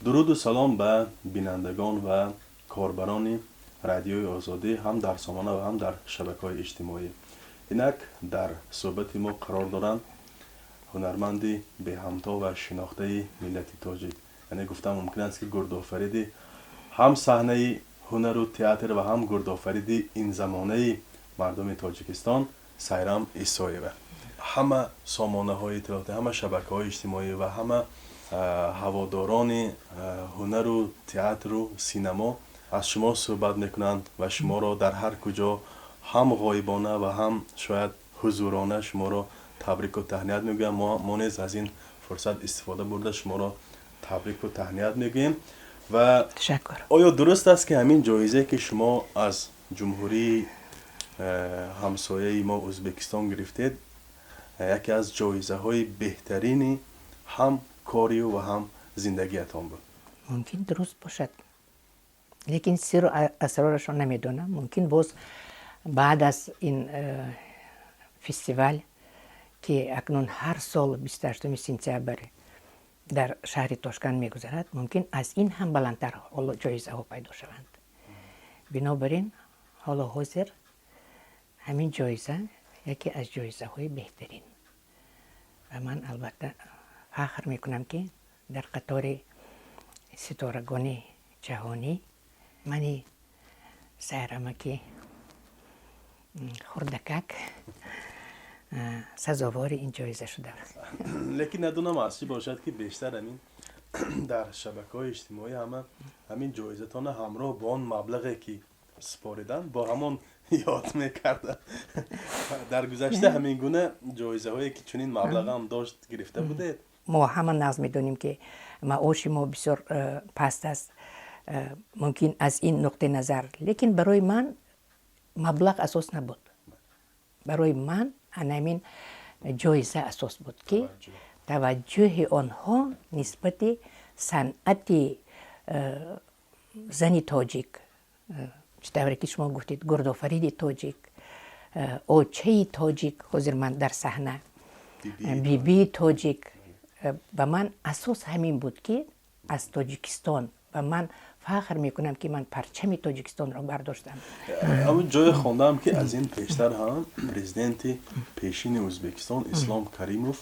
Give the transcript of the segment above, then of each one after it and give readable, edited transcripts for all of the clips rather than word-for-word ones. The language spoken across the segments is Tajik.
Дуруду салом ба бинандагон ва корбарони Радиои Озодӣ ҳам дар сомона ва ҳам дар шабакаҳои иҷтимоӣ. Инак дар суҳбати мо қарор доранд ҳунарманди беҳамто ва шинохтаи миллати тоҷик, яъне гуфтан мумкин аст, ки гурдофариди ҳам саҳнаи ҳунару театр ва ҳам гурдофариди ин замонаи мардуми Тоҷикистон, Сайрам Исоева. Ҳама сомонаҳои иттилоотӣ, ҳама шабакаҳои иҷтимоӣ ва ҳама ҳаводорони ҳунару театру синамо аз шумо суҳбат мекунанд ва шуморо дар ҳар куҷо ҳам ғоибона ва ҳам шояд ҳузурона шуморо табрику таҳният мегӯям. Мо низ аз ин фурсат истифода бурда, шуморо табрику таҳният мегӯем. Ва Ташаккур. оё дуруст аст, ки ҳамин ҷоизае, ки шумо аз ҷумҳурии ҳамсояи мо Ӯзбекистон гирифтед, яке аз ҷоизаҳои беҳтарини ҳам корию ва ҳам зиндагиятон буд? Мумкин, дуруст бошад, лекин сиру асрорашро намедонам. Мумкин, боз баъд аз ин фестивал, ки акнун ҳар сол 28 сентябр дар шаҳри Тошканд мегузарад, мумкин, аз ин ҳам баландтар ҳоло ҷоизаҳо пайдо шаванд. Бинобар ин, ҳоло ҳозир ҳамин ҷоиза яке аз ҷоизаҳои беҳтарин ва ман албатта фахр мекунам, ки дар қатори ситорагони ҷаҳонӣ мани Сайрамаки хурдакак сазовори ин ҷоиза шудам. Лекин надонам, аз чӣ бошад, ки бештар ҳамин дар шабакаҳои иҷтимоӣ ҳама ҳамин ҷоизатона ҳамроҳ бо он маблағе, ки супориданд, бо ҳамон ёд мекарданд. Дар гузашта ҳамин гуна ҷоизаҳое, ки чунин маблағам дошт, гирифта будед? Мо ҳама нағз медонем, ки маоши мо бисёр паст аст. Мумкин, аз ин нуқтаи назар, лекин барои ман маблағ асос набуд. Барои ман анамин ҷоиза асос буд, ки таваҷҷӯҳи онҳо нисбати санъати зани тоҷик, чӣ тавре ки шумо гуфтед, гурдофариди тоҷик, очаи тоҷик, ҳозир ман дар саҳна бибии тоҷик, ба ман асос ҳамин буд, ки аз Тоҷикистон ва ман фахр мекунам, ки ман парчами Тоҷикистонро бардоштам. Ҳамон ҷое хондам, ки аз ин пештар ҳам президенти пешини Ӯзбекистон Ислом Каримов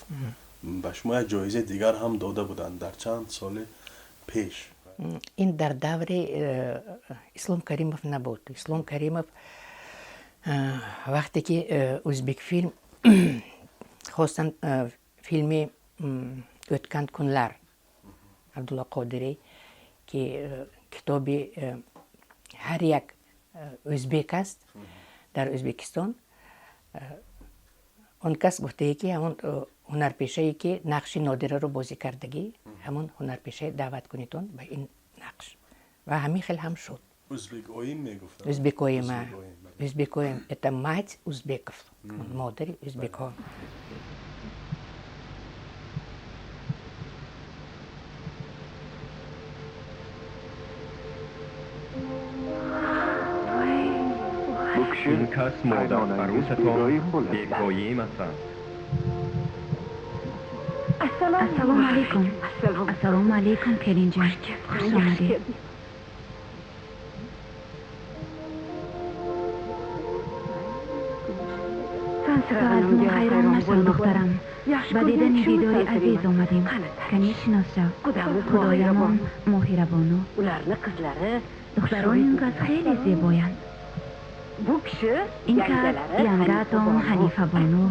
ба шумо як ҷоизаи дигар ҳам дода буданд дар чанд соли пеш. Ин дар даври Ислом Каримов набуд. Ислом Каримов вақте ки Ӯзбекфилм хостанд филми «O'tgan kunlar» Абдулло Қодирӣ, ки китоби ҳар як ӯзбек аст дар Ӯзбекистон, он кас гуфтае, ки ҳамон ҳунарпешае, ки нақши Нодираро бозӣ кардагӣ, ҳамон ҳунарпешае даъват кунедон ба ин нақш, ва ҳамин хел ҳам шуд. Ӯзбекоим мегуфтанд. Ӯзбекоима, Ӯзбекоим — это мать узбеков, модари ӯзбекҳо. Ин кас модар арӯсатон Бекоим ҳастанд. Ассалому алайкум. Ассалому алайкум, келинҷон, хуш омадед. Ту аз мо ҳайрон нашав, духтарам. Ба дидани дидори азиз омадем. Кани, шинос шав, худоямон Моҳирабону. Духтарони он кас хеле зебоянд. Ин кас янгаатон Ҳанифабону,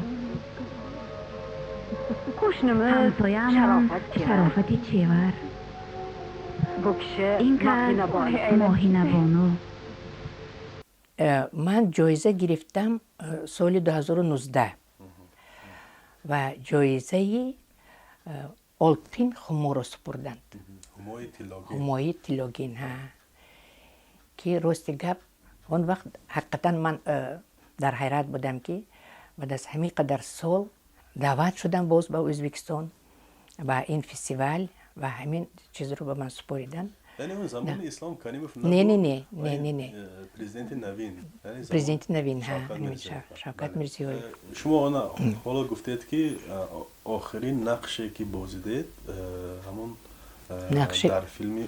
ҳамсояамон Шарофати Чевар. Ин кас Моҳинабону. Ман ҷоиза гирифтам соли 2019 ва ҷоизаи Олтин Хуморо супурданд, Ҳумои тиллогин. Ҳа, ки рости гап, он вақт ҳақиқатан ман дар ҳайрат будам, ки баъд аз ҳамин қадар сол даъват шудам боз ба Ӯзбекистон, ба ин фестивал, ва ҳамин чизро ба ман супориданд. Яъне он замони Ислом Каримов? Не, не, не, не, не, не. Президенти навин. Президенти навин, Шавкат Мирзиёев. Шумо она ҳоло гуфтед, ки охирин нақше, ки бозидед, ҳамон Дар филми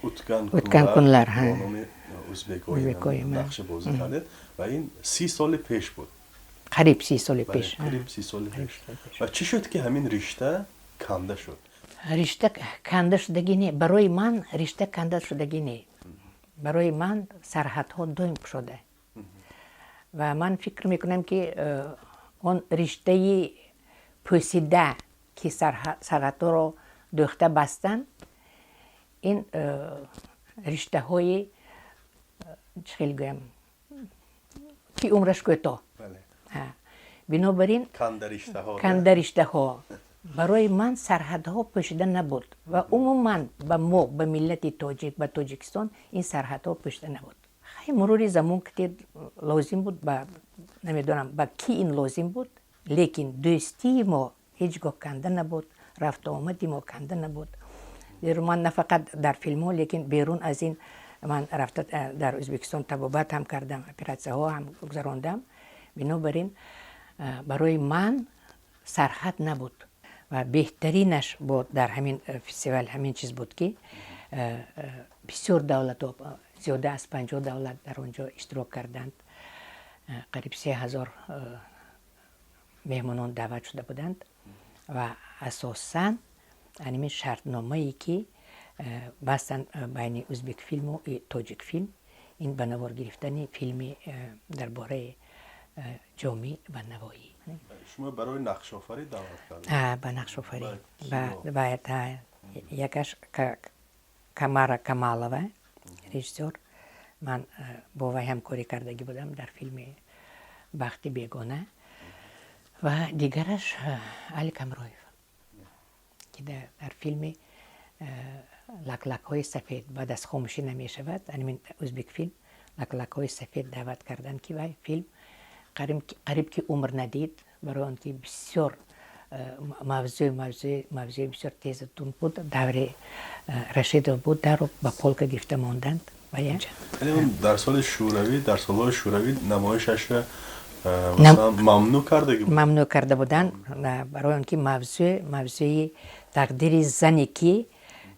«O'tgan kunlar» бо номи Узбекоим нақши бозӣ кардед ва ин 30 соли пеш буд. Қариб 30 соли пеш. Қариб 30 соли пеш. Ва чӣ шуд, ки ҳамин ришта канда шуд? Ришта канда шудагӣ не, барои ман ришта канда шудагӣ не. Барои ман сарҳадҳо доим кушода ва ман фикр мекунам, ки он риштаи пӯсида, ки сарҳадҳоро дӯхта бастанд, ин риштаҳои, чӣ хел гӯям, ки умраш кӯтоҳ. Бинобар ин кандариштаҳо. Барои ман сарҳадҳо пӯшида набуд ва умуман ба мо, ба миллати тоҷик, ба Тоҷикистон ин сарҳадҳо пӯшида набуд. Хай, мурури замон ки лозим буд, ба намедонам, ба ки ин лозим буд, лекин дӯстии мо ҳеҷ гоҳ канда набуд, рафту омади мо канда набуд. Зеро ман на фақат дар филмҳо, лекин берун аз ин ман рафта дар Ӯзбекистон табобат ҳам кардам, оператсияҳо ҳам гузарондам. Бинобар ин барои ман сарҳад набуд. Ва беҳтаринаш бо дар ҳамин фестивал ҳамин чиз буд, ки бисёр давлатҳо, зиёда аз 50 давлат дар он ҷо иштирок карданд, қариб 3000 меҳмонон даъват шуда буданд ва асосан ҳамин шартномае, ки бастанд байни Ӯзбекфилму Тоҷикфилм, ин ба навор гирифтани филми дар бораи Ҷомӣ ва Навоӣ. Шумо барои нақшофарӣ даъват кардед? Ба нақшофарӣ. Якаш Камара Камалова, режиссёр, ман бо вай ҳамкорӣ кардагӣ будам дар филми «Бахти бегона», ва дигараш Али Камроев, ки дар филми «Лаклакҳои сафед», баъд аз «Хомӯшӣ намешавад», ҳамин Ӯзбекфилм «Лаклакҳои сафед» даъват карданд, ки вай филм қариб ки умр надид, барои он ки бисёр мавзӯи бисёр тезу тунд буд, даври Рашидов буд, даро ба полка гирифта монданд. Дар соли шӯравӣ, дар солҳои шӯравӣ намоишашро мамнӯъ карда? Мамнӯъ карда буданд, барои он ки мавзӯи тақдири зане, ки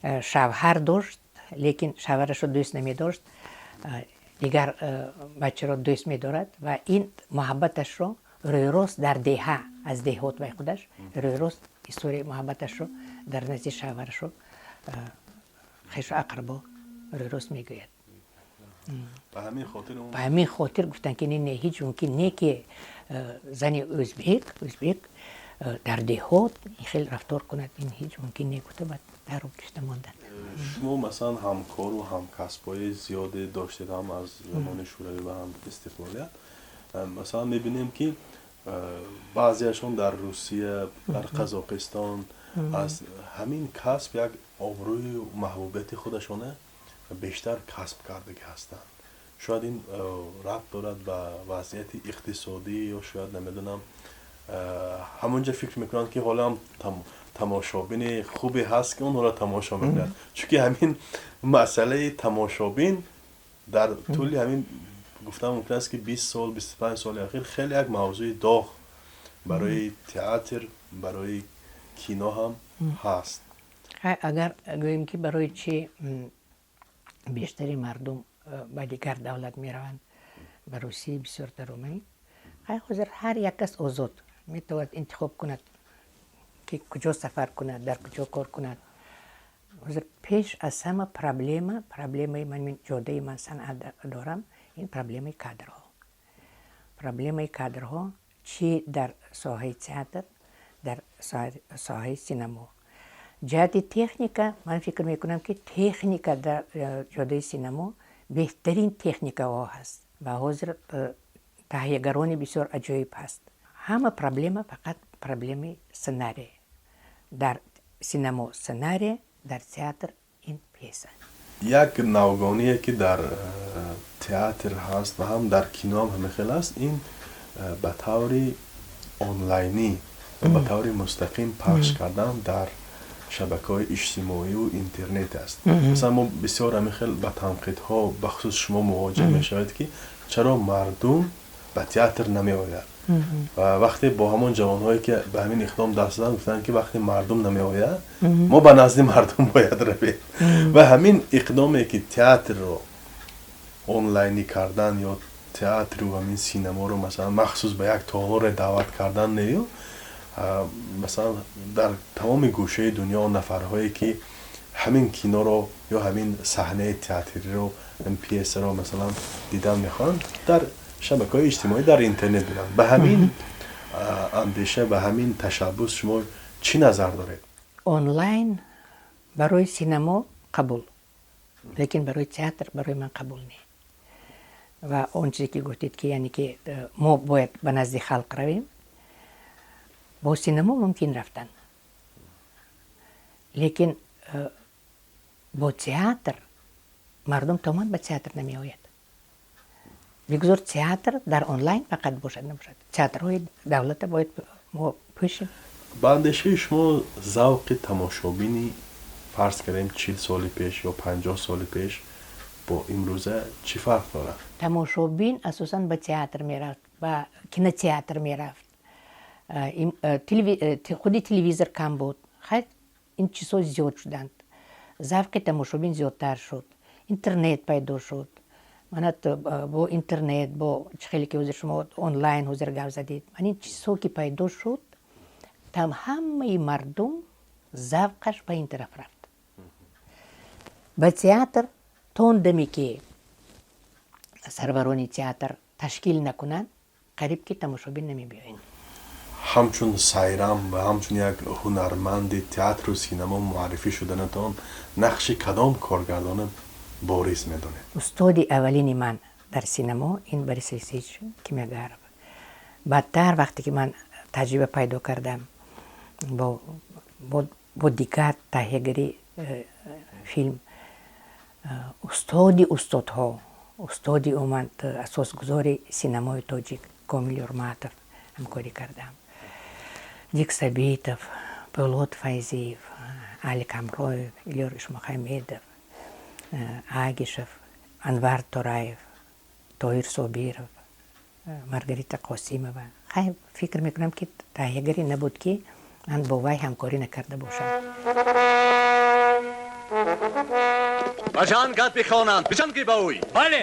шавҳар дошт, лекин шавҳарашро дӯст намедошт, дигар бачаро дӯст медорад ва ин муҳаббаташро рӯйрост дар деҳа, аз деҳот вай худаш, рӯйрост историяи муҳаббаташро дар назди шавҳарашро, хешу ақрабо рӯйрост мегӯяд. Ба ҳамин хотир гуфтанд, ки не, ҳеҷ мумкин не, ки зани ӯзбек дар деҳот ин хел рафтор кунад, ин ҳеҷ мумкин не, гуфта, ба даро гирифта монданд. Шумо, масалан, ҳамкору ҳамкасбҳои зиёде доштед, ҳам аз замони шӯравӣ ва ҳам истиқлолият. Масалан, мебинем, ки баъзеашон дар Русия, дар Қазоқистон аз ҳамин касб як обрӯю маҳбубияти худашона бештар касб кардагӣ ҳастанд. Шояд ин рабт дорад ба вазъияти иқтисодӣ ё шояд, намедонам, ҳамонҷа фикр мекунанд, ки ҳоло ҳам тамошобини хубе ҳаст, ки онҳоро тамошо мекунад, чунки ҳамин масъалаи тамошобин дар тӯли ҳамин, гуфтан мумкин аст, ки 20 сол, 25 соли ахир хеле як мавзӯи доғ барои театр, барои кино ҳам ҳаст. Агар гӯем, ки барои чӣ бештари мардум ба дигар давлат мераванд, ба Русия бисёртар омаи, ҳозир ҳар як кас озод метавонад интихоб кунад, ки куҷо сафар кунад, дар куҷо кор кунад. Ҳозир пеш аз ҳама проблемаи ман, ҷодаи ман санъат дорам, ин проблемаи кадрҳо. Проблемаи кадрҳо чӣ дар соҳаи театр, дар соҳаи синамо. Ҷиҳати техника ман фикр мекунам, ки техника дар ҷодаи синамо беҳтарин техникаҳо ҳаст ва ҳозир таҳиягарони бисёр аҷоиб ҳаст. Ҳама проблема фақат проблемаи сценарий. Дар синамо сценарий, дар театр ин пьеса. Як навгоние, ки дар театр ҳаст ва ҳам дар кино ҳам ҳамин хел аст, ин ба таври онлайнӣ ва ба таври мустақим пахш кардан дар шабакаҳои иҷтимоию интернет аст. Масалан, мо бисёр ҳамин хел ба танқидҳо, бахусус шумо, мувоҷеҳ мешавед, ки чаро мардум ба театр намеояд. Ва вақте бо ҳамон ҷавонҳое ки ба ҳамин иқдом даст заданд, гуфтанд ки вақте мардум намеояд, мо ба назди мардум бояд равем. Ва ҳамин иқдоме ки театрро онлайнӣ кардан ё театру ҳамин синаморо масалан махсус ба як толоре даъват кардан нею, масалан дар тамоми гӯшаи дунё нафарҳое ки ҳамин киноро ё ҳамин саҳнаи театриро, ҳамин пьесаро масалан дидан мехоҳанд, дар шабакаҳои иҷтимоӣ, дар интернет бинанд. Ба ҳамин андеша, ба ҳамин ташаббус шумо чӣ назар доред? Онлайн барои синамо қабул, лекин барои театр барои ман қабул не. Ва он чизе ки гуфтед, ки яъне ки мо бояд ба назди халқ равем, бо синамо мумкин рафтан, лекин бо театр мардум тамом ба театр намеояд. Бигзор театр дар онлайн фақат бошад, набошад. Театрҳои давлата бояд мо пӯшем. Ба андешаи шумо завқи тамошобини фарз кардем 40 соли пеш ё 50 соли пеш бо имрӯза чӣ фарқ дорад? Тамошобин асосан ба театр мерафт, ба кинотеатр мерафт. Худи телевизор кам буд. Хайр, ин чизҳо зиёд шуданд. Завқи тамошобин зиёдтар шуд. Интернет пайдо шуд. Мана бо интернет, бо чӣ хеле ки ҳозир шумо онлайн ҳозир гап задед, ман ин чизҳо ки пайдо шуд, там ҳамаи мардум завқаш ба ин тараф рафт. Ба театр то он даме ки сарварони театр ташкил накунанд, қариб ки тамошобин намебиёяд. Ҳамчун Сайрам ва ҳамчун як ҳунарманди театру синамо муаррифӣ шуданатон нақши кадом коргардона борис медонед? Устоди аввалини ман дар синамо ин Борис Алексеевич Кимиёгаров. Баъдтар вақте ки ман таҷриба пайдо кардам бо дигар таҳиягари филм, устоди устодҳо, устоди умуман асосгузори синамои тоҷик Комил Юрматов ҳамкорӣ кардам. Дик Сабитов, Павлот Файзиев, Алик Амроев, Илёр Ишмухамедов, Агишев, Анвар Тораев, Тоҳир Собиров, Маргарита Қосимова. Хай, фикр мекунам ки таҳиягаре набуд ки ман бо вай ҳамкорӣ накарда бошам. Ба ҷангат бихонанд, биҷангӣ ба ӯй. Бале.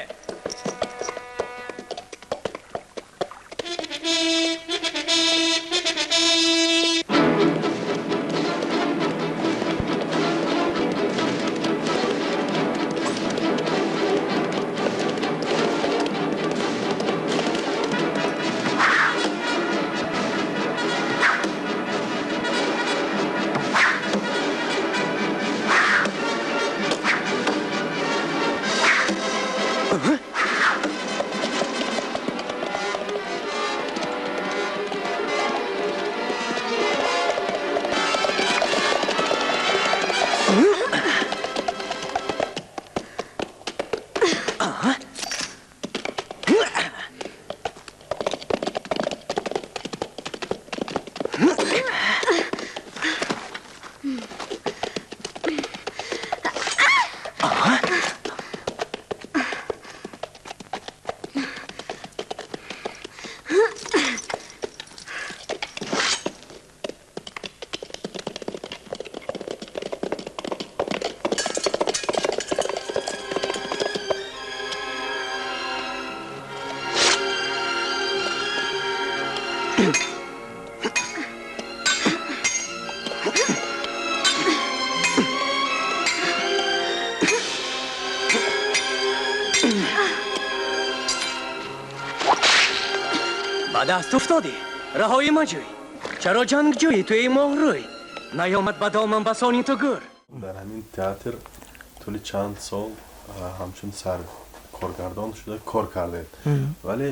Ба даст уфтодӣ, раҳоӣ маҷӯй. Чаро ҷангҷӯӣ ту эй моҳрӯй? Наёмад ба домам басони ту гӯр. Дар ҳамин театр тӯли чанд сол ҳамчун сар коргардон шуда кор кардед, вале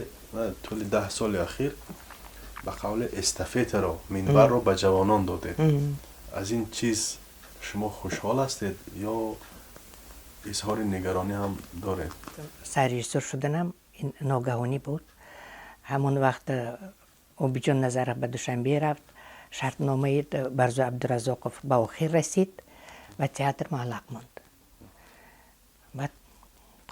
тӯли 10 соли ахир ба қавли эстафетаро, минбарро ба ҷавонон додед. Аз ин чиз шумо хушҳол ҳастед ё изҳори нигаронӣ ҳам доред? Саррежиссёр шуданам ин ногаҳонӣ буд. Ҳамон вақт Обиҷон Назаров ба Душанбе рафт, шартномаи Барзу Абдуразоқов ба охир расид ва театр муаллақ монд. Баъд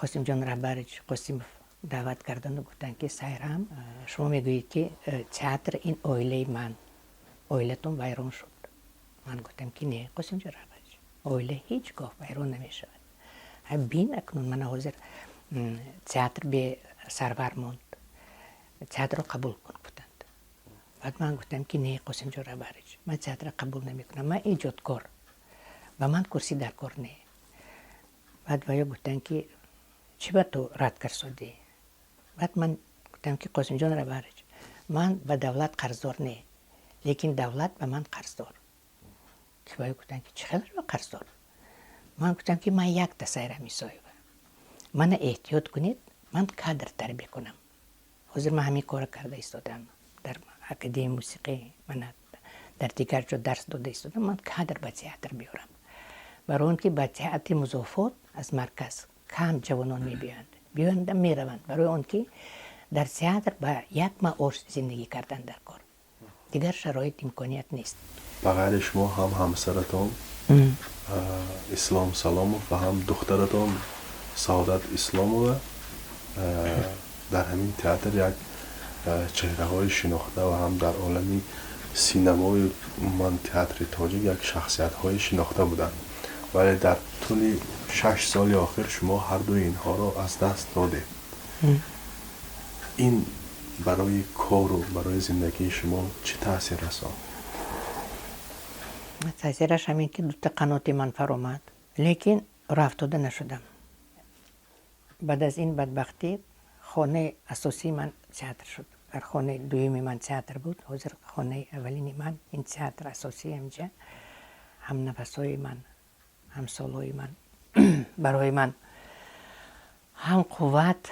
Қосимҷон Раҳбарич Қосимов Даъват кардану гуфтанд, ки Сайрам, шумо мегӯед, ки театр ин оилаи ман, оилатон вайрон шуд. Ман гуфтам, ки не, Қосимҷон Раҳбарич, оила ҳеҷ гоҳ вайрон намешавад. Бин, акнун мана ҳозир театр бе сарвар монд, театрро қабул кун, гуфтанд. Баъд ман гуфтам, ки не, Қосимҷон Раҳбарич, ман театрро қабул намекунам, ман эҷодкор, ба ман курсӣ дар кор не. Баъд ваё гуфтанд, ки чӣ ба ту рад карсодӣ? Баъд ман гуфтам, ки Қосимҷон Раҳбарич, ман ба давлат қарздор не, лекин давлат ба ман қарздор. Ки ваё гуфтанд, ки чӣ хел қарздор? Ман гуфтам, ки ман якта Сайрам Исоева, мана эҳтиёт кунед, ман кадр тарбия кунам. Ҳозир ман ҳамин корро карда истодам дар Академияи мусиқӣ, мана дар дигар ҷо дарс дода истодам. Ман кадр ба театр биёрам, барои он ки ба театри музофот аз марказ кам ҷавонон мебиёянд, биёянд, мераванд, барои он ки дар театр ба як маош зиндагӣ кардан дар кор, дигар шароит, имконият нест. Ба ғайри шумо ҳам ҳамсаратон Ислом Саломов ва ҳам духтаратон Саодат Исломова дар ҳамин театр як чеҳраҳои шинохта ва ҳам дар олами синамою умуман театри тоҷик як шахсиятҳои шинохта буданд, вале дар тӯли 6 соли охир шумо ҳардуи инҳоро аз даст додед. Ин барои кору барои зиндагии шумо чӣ таъсир расонд? Таъсираш ҳамин, ки дута қаноти ман фаромад, лекин рафтода нашудам. Баъд аз ин бадбахтӣ хонаи асосии ман театр шуд. Дар хонаи дуюми ман театр буд, ҳозир хонаи аввалини ман ин театр асосии. Ҳамҷа ҳамнафасҳои ман, ҳамсолҳои ман барои ман ҳам қувват,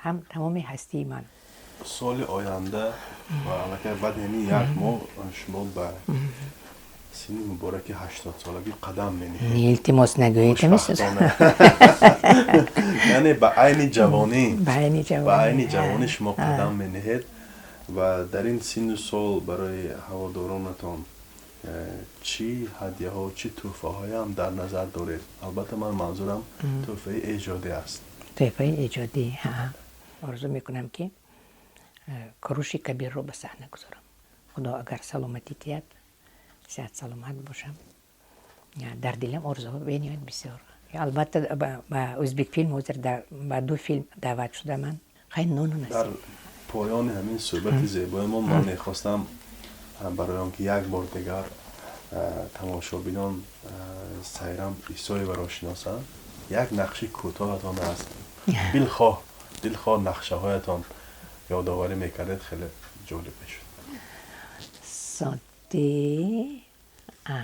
ҳам тамоми ҳастии ман. Соли оянда ва аллакай баъди ҳамин як моҳ шумо ба синни мубораки 80-солагӣ қадам менеҳед. Илтимос, нагӯед. Яъне ба айни ҷавонӣ. Ба айни. Ба айни ҷавонӣ шумо қадам менеҳед ва дар ин синну сол барои ҳаводоронатон чӣ ҳадяҳо, чӣ тӯҳфаҳоям дар назар доред? Албатта, ман манзурам тӯҳфаи эҷодӣ аст. Тӯҳфаи эҷодӣ, орзу мекунам, ки Куруши Кабирро ба саҳна гузорам. Худо агар саломатӣ диҳад, сиҳат саломат бошам. Дар дилам орзуҳо бениҳоят бисёр. Албатта, ба Ӯзбекфилм ҳозир ба ду филм даъват шуда ман. Хай, нону насиб. Дар поёни ҳамин суҳбати зебои мо ман мехостам, барои он ки як бор дигар тамошобинон Сайрам Исоеваро шиносанд, як нақши кӯтоҳатон аст, дилхоҳ нақшаҳоятон ёдоварӣ мекардед, хеле ҷолиб мешуд. Соти а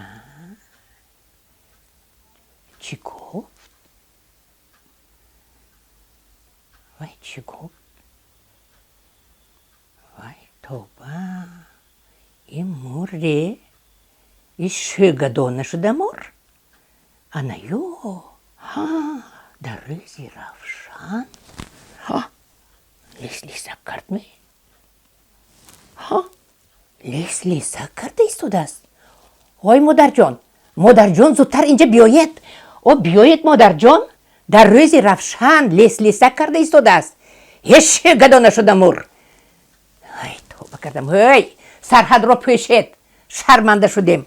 чӣ гуфт? Вай, чӣ гуфт? Вай, тоба, ин мурре, ин шӯгадон нашуда мур? Ана ё ҳа, дар рӯзи равшан лис лисак кард ме? Ҳа, лис лисак карда истодааст. Ой, модарҷон, модарҷон, зудтар инҷа биёед, о, биёед, модарҷон, дар рӯзи равшан лес лисак карда истодааст. Ҳеч шӯгадон нашуда мур. Ай, тоба кардам, ҳой, сарҳадро пӯшед, шарманда шудем.